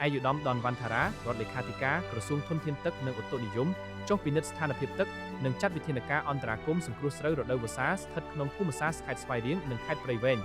ឯកឧត្តមដនវណ្ណថារារដ្ឋលេខាធិការក្រសួងធនធានទឹកនិងឧតុនិយមចុះពិនិត្យស្ថានភាពទឹកនិងចាត់វិធានការអន្តរាគមន៍សង្គ្រោះស្រូវរដូវវស្សាស្ថិតក្នុងភូមិសាស្ត្រខេត្តស្វាយរៀងនិងខេត្តព្រៃវែង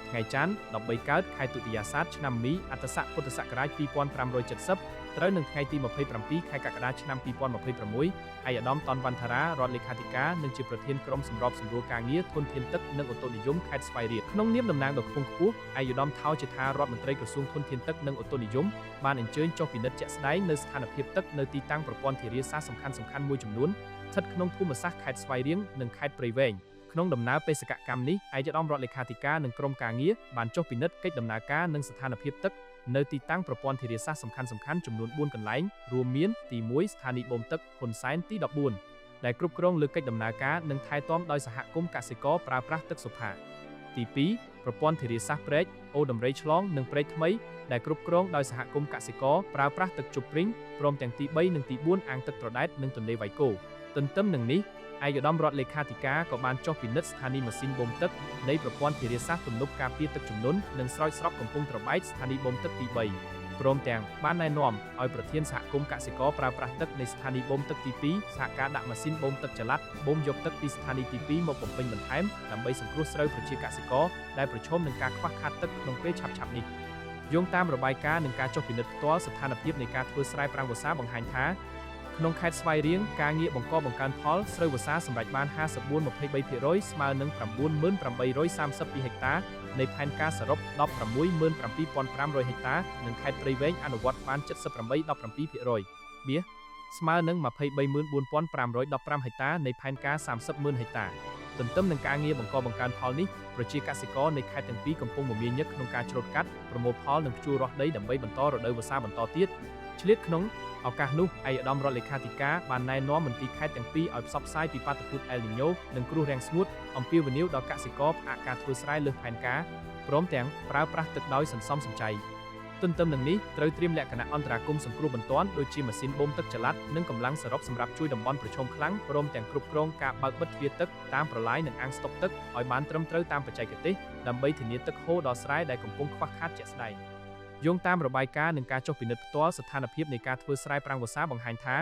ថ្ងៃច័ន្ទ13កើតខែទុតិយាសាទឆ្នាំមីអត្តស័កពុទ្ធសករាជ2570ត្រូវនឹងថ្ងៃទី27ខែកក្កដាឆ្នាំ2026ឯកឧត្តមតនវណ្ណថារារដ្ឋលេខាធិការនិងជាប្រធានក្រុមសម្របសម្រួលការងារធនធានទឹកនិងឧតុនិយមខេត្តស្វាយរៀងក្នុងនាមតំណាងដ៏ខ្ពង់ខ្ពស់ឯកឧត្តមថោជាថារដ្ឋមន្ត្រីក្រសួងធនធានទឹកនិងឧតុនិយមបានអញ្ជើញចុះពិនិត្យជាក់ស្ដែងនៅស្ថានភាពទឹកនៅទីតាំងប្រព័ន្ធធារាសាស្ត្រសំខាន់ៗមួយចំនួនស្ថិតក្នុងភូមិសាស្ត្រខេត្តស្វាយរៀងនិងខេត្តព្រៃវែងក្នុងដំណើរបេសកកម្មនេះឯកឧត្តមរដ្ឋលេខាធិការនិងក្រុមការងារបានចុះពិនិត្យកិច្ចដំណើរការនិងស្ថានភាពទឹកនៅទីតាំងប្រព័ន្ធធារាសាស្ត្រសំខាន់ៗចំនួន4កន្លែងរួមមានទី1ស្ថានីយ៍បូមទឹកហ៊ុនសែនទី14ដែលគ្រប់គ្រងលើកិច្ចដំណើរការនិងថែទាំដោយសហគមន៍កសិករប្រើប្រាស់ទឹកសុផាទី2ប្រព័ន្ធធារាសាស្ត្រព្រែកអូដំរីឆ្លងនិងព្រែកថ្មីដែលគ្រប់គ្រងដោយសហគមន៍កសិករប្រើប្រាស់ទឹកជប់ព្រីងព្រមទាំងទី3និងទី4អាងទឹកត្រដែតនិងទន្លេវៃគោទន្ទឹមនឹងនេះឯកឧត្តមរដ្ឋលេខាធិការក៏បានចុះពិនិត្យស្ថានីយ៍ម៉ាស៊ីនបូមទឹកនៃប្រព័ន្ធធារាសាស្ត្រទំនប់ការពារទឹកជំនន់និងស្រោចស្រពកំពង់ត្របែកស្ថានីយ៍បូមទឹកទី3ព្រមទាំងបានណែនាំឲ្យប្រធានសហគមន៍កសិករប្រើប្រាស់ទឹកនៃស្ថានីយ៍បូមទឹកទី2សហការដាក់ម៉ាស៊ីនបូមទឹកចល័តបូមយកទឹកពីស្ថានីយ៍ទី2មកបំពេញបន្ថែមដើម្បីសង្គ្រោះស្រូវប្រជាកសិករដែលប្រឈមនឹងការខ្វះខាតទឹកក្នុងពេលឆាប់ៗនេះយោងតាមរបាយការណ៍និងការចុះពិនិត្យផ្ទាល់ស្ថានភាពនៃការធ្វើស្រែប្រាំងវស្សាបង្ហាញថាក្នុងខេត្តស្វាយរៀងការងារបង្កបង្កើនផលស្រូវវស្សាសម្រេចបាន54.23%ស្មើនឹង9832ហិកតានៃផែនការសរុប167,500ហិកតានិងខេត្តព្រៃវែងអនុវត្តបាន78.17%បៀសស្មើនឹង234,515ហិកតានៃផែនការ30,000ហិកតាទន្ទឹមនឹងការងារបង្កបង្កើនផលនេះប្រជាកសិករនៃខេត្តទាំងពីរកំពុងមមាញឹកក្នុងការច្រូតកាត់ប្រមូលផលនិងភ្ជួររាស់ដីដើម្បីបន្តរដូវវស្សាបន្តទៀតឆ្លៀតក្នុងឱកាសនោះឯកឧត្តមរដ្ឋលេខាធិការបានណែនាំមន្ទីរខេត្តទាំងពីរឲ្យផ្សព្វផ្សាយពីបាតុភូតអែលនីញ៉ូនិងគ្រោះរាំងស្ងួតអំពាវនាវដល់កសិករផ្អាកការធ្វើស្រែលើសផែនការព្រមទាំងប្រើប្រាស់ទឹកដោយសន្សំសំចៃទន្ទឹមនឹងនេះត្រូវត្រៀមលក្ខណៈអន្តរាគមន៍សង្គ្រោះបន្ទាន់ដូចជាម៉ាស៊ីនបូមទឹកចល័តនិងកម្លាំងសរុបសម្រាប់ជួយតំបន់ប្រឈមខ្លាំងព្រមទាំងគ្រប់គ្រងការបើកបិទទ្វារទឹកតាមប្រឡាយនិងអាងស្តុកទឹកឲ្យបានត្រឹមត្រូវតាមបច្ចេកទេសដើម្បីធានាទឹកហូរដល់ស្រែដែលកំពុងខ្វះខាតជាក់ស្ដែងយោងតាមរបាយការណ៍និងការចុះពិនិត្យផ្ទាល់ស្ថានភាពនៃការធ្វើស្រែប្រាំងវស្សាបង្ហាញថា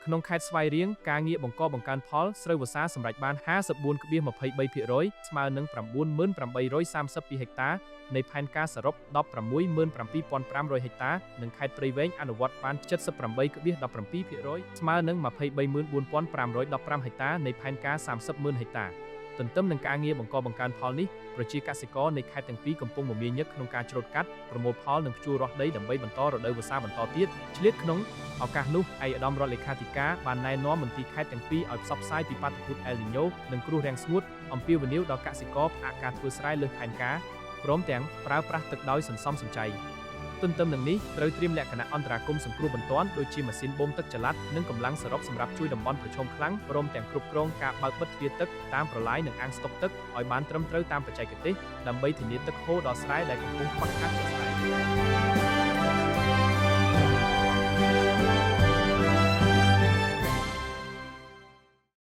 ក្នុងខេត្តស្វាយរៀងការងារបង្កបង្កើនផលស្រូវវស្សាសម្រេចបាន54.23%ស្មើនឹង9832ហិកតានៃផែនការសរុប167,500ហិកតានិងខេត្តព្រៃវែងអនុវត្តបាន78.17%ស្មើនឹង234,515ហិកតានៃផែនការ30,000ហិកតាទន្ទឹមនឹងការងារបង្កបង្កើនផលនេះប្រជាកសិករនៃខេត្តទាំងពីរកំពុងមមាញឹកក្នុងការច្រូតកាត់ប្រមូលផលនិងភ្ជួររាស់ដីដើម្បីបន្តរដូវវស្សាបន្តទៀតឆ្លៀតក្នុងឱកាសនោះឯកឧត្តមរដ្ឋលេខាធិការបានណែនាំមន្ទីរខេត្តទាំងពីរឲ្យផ្សព្វផ្សាយពីបាតុភូតអែលនីញ៉ូនិងគ្រោះរាំងស្ងួតអំពាវនាវដល់កសិករផ្អាកការធ្វើស្រែលើសផែនការព្រមទាំងប្រើប្រាស់ទឹកដោយសន្សំសំចៃទន្ទឹមនឹងនេះត្រូវត្រៀមលក្ខណៈអន្តរាគមន៍សង្គ្រោះបន្ទាន់ដូចជាម៉ាស៊ីនបូមទឹកចល័តនិងកម្លាំងសរុបសម្រាប់ជួយតំបន់ប្រឈមខ្លាំងព្រមទាំងគ្រប់គ្រងការបើកបិទទ្វារទឹកតាមប្រឡាយនិងអាងស្តុកទឹកឲ្យបានត្រឹមត្រូវតាមបច្ចេកទេសដើម្បីធានាទឹកហូរដល់ស្រែដែលកំពុងខ្វះខាតជាក់ស្ដែង។